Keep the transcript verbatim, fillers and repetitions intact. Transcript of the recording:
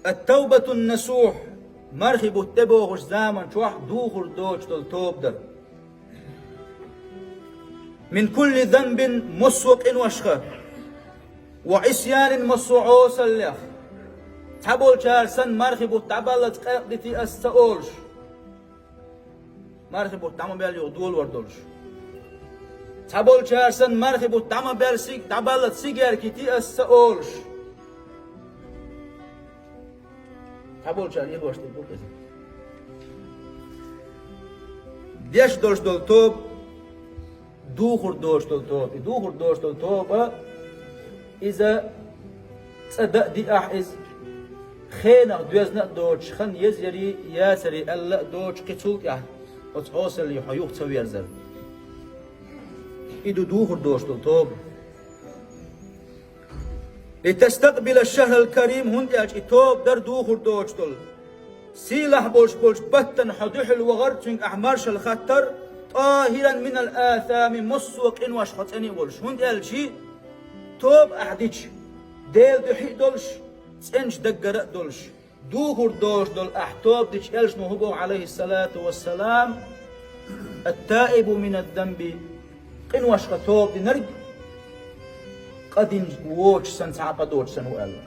Ат-тавбатун насух, мархи бутт тӀебогӀучу заман чохь духур доцуш долу тоба дара. Мин кулли занбин, массо а къиношха, ва Ӏисянин, массо а Ӏесаллех. Цхьаболчара санна мархи бутт дӀабаллалц къекъдитий ас ца олуш. Мархи бутт дӀа ма баьлла юха долор долуш. Цхьаболчара санна мархи бутт дӀа ма баьлла сиг-, дӀабаллалц сигеркитий ас ца олуш. Цхьаболчара и лош дерг бу иза. Деш долуш долу тоба, духур доцуш долу тоба. И духур доцуш долу тоба, иза цӀа дан а диахь иза, хенах доьзна а доцуш, хан езъярий, яцарий аьлла а доцуш, кхин цул тӀаьхьа оцу Ӏесалле хьо юха ца верзар. И ду духур доцуш долу тоба. Литастакъбила шахрал карим, хӀунда аьлча и тоба дара духур доцуш долу. Сийлахь болуш болчу баттана хьо дуьхьал вахар, цуьнга ахь маршалла хаттар, тӀахиран минал асами, массо а къинош хьо цӀена а волуш. ХӀунда аьлча тоба ахь дича, Делан дуьхьа а долуш, цӀеначу даггара а долуш, духур доцуш долу ахь тоба дича, элчано хӀун боху, Ӏалайхиссалату вассалам: «Ат-таибу минад-данби», къиношха тоба динарг, къа динчу воцуш санна, цхьа а къа доцуш санна ву аьлла.